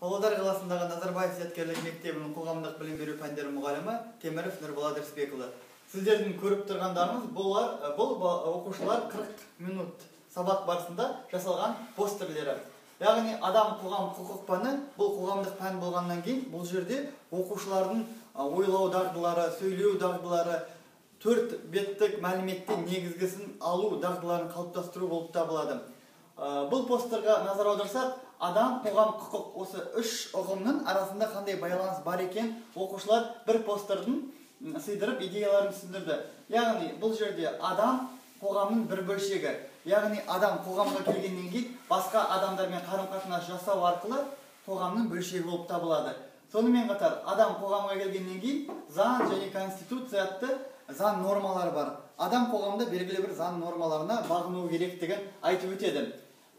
Павлодар қаласындағы Назарбаев зияткерлік мектебінің қоғамдық білім беру пәндері мұғалімі Теміров Нұрболат Рысбекұлы. Сіздердің көріп тұрғандарыңыз бұл оқушылар 40 минут сабақ барысында жасалған постерлері. Яғни адам, қоғам, құқық пәні бұл қоғамдық пән болғаннан кейін бұл жерде оқушылардың ойлау дағдылары, сөйлеу дағдылары, 4 беттік мәліметтен негізгісін алу дағдыларын қалыптастыру болып табылады. Бұл постерға назар аударсақ, адам, қоғам, құқық осы үш ұғымның арасында қандай байланыс бар екен оқушылар бір постердің сыйдырып идеяларын түсіндірді. Яғни бұл жерде адам қоғамның бір бөлшегі. Яғни адам қоғамға келгеннен кейін басқа адамдармен қарым-қатынас жасау арқылы қоғамның бөлшегі болып табылады. Сонымен қатар адам қоғамға келгеннен кейін заң және конституция атты заң нормалары бар. Адам қоғамда белгілі бір заң нормаларына бағыну керектігін айтып өтеді.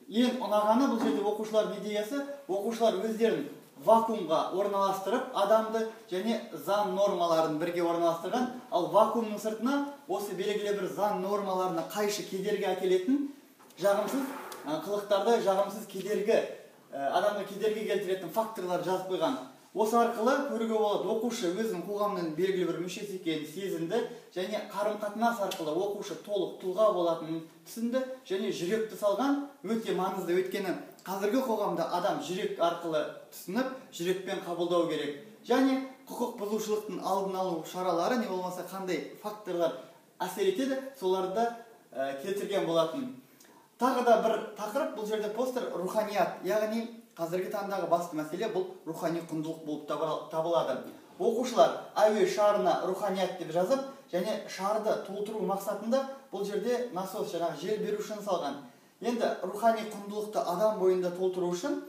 Ең ұнағаны бұл жерде оқушылардың идеясы, оқушылар өздерін вакуумға орналастырып, адамды және заң нормаларын бірге орналастырған, ал вакуумның сыртына осы белгілі бір заң нормаларына қайшы кедергі әкелетін жағымсыз қылықтарды, жағымсыз кедергі, адамға кедергі келтіретін факторлар жазып қойған. Осы арқылы көруге болады, оқушы өзінің қоғамның белгілі бір мүшесі екенін сезінді және қарым-қатынас арқылы оқушы толық тұлға болатынын түсінді және жүректі салған өте маңызды, өйткені қазіргі қоғамда адам жүрек арқылы түсініп, жүрекпен қабылдау керек. Және құқық бұзушылықтың алдын алу шаралары, не болмаса қандай факторлар әсер етеді, соларды келтірген болатын. Тағы да бір тақырып бұл жерде постер руханият, яғни қазіргі таңдағы басты мәселе бұл рухани құндылық болып табылады. Оқушылар әуе шарына руханият деп жазып, және шарды толтыру мақсатында бұл жерде насос, жаңағы жел берушіні салған. Енді рухани құндылықты адам бойында толтыру үшін,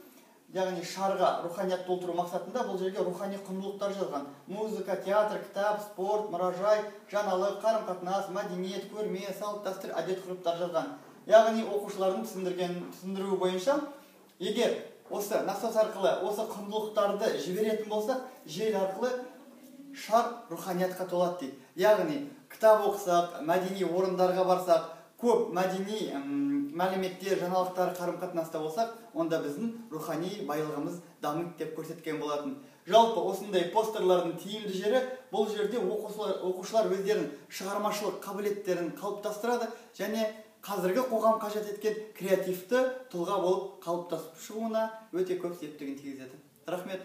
яғни шарға руханият толтыру мақсатында бұл жерге рухани құндылықтар жазған. Музыка, театр, кітап, спорт, мұражай, жаңалық, қарым-қатынас, мәдениет, көрме, салт, дәстүр, әдет-ғұрыптар жазған. Яғни оқушылардың түсіндіруі бойынша, егер осы насос арқылы осы құндылықтарды жіберетін болсақ, жел арқылы шар руханиятқа толады дейді. Яғни кітап оқысақ, мәдени орындарға барсақ, көп мәдени мәліметтер, жаңалықтар, қарым-қатынаста болсақ, онда біздің рухани байлығымыз дамиды деп көрсеткен болатын. Жалпы осындай постерлардың тиімді жері бұл жерде оқушылар өздерінің шығармашылық қабілеттерін қалыптастырады және қазіргі қоғам қажет еткен креативті тұлға болып қалыптасып шығуына өте көп септігін тигізеді. Рахмет.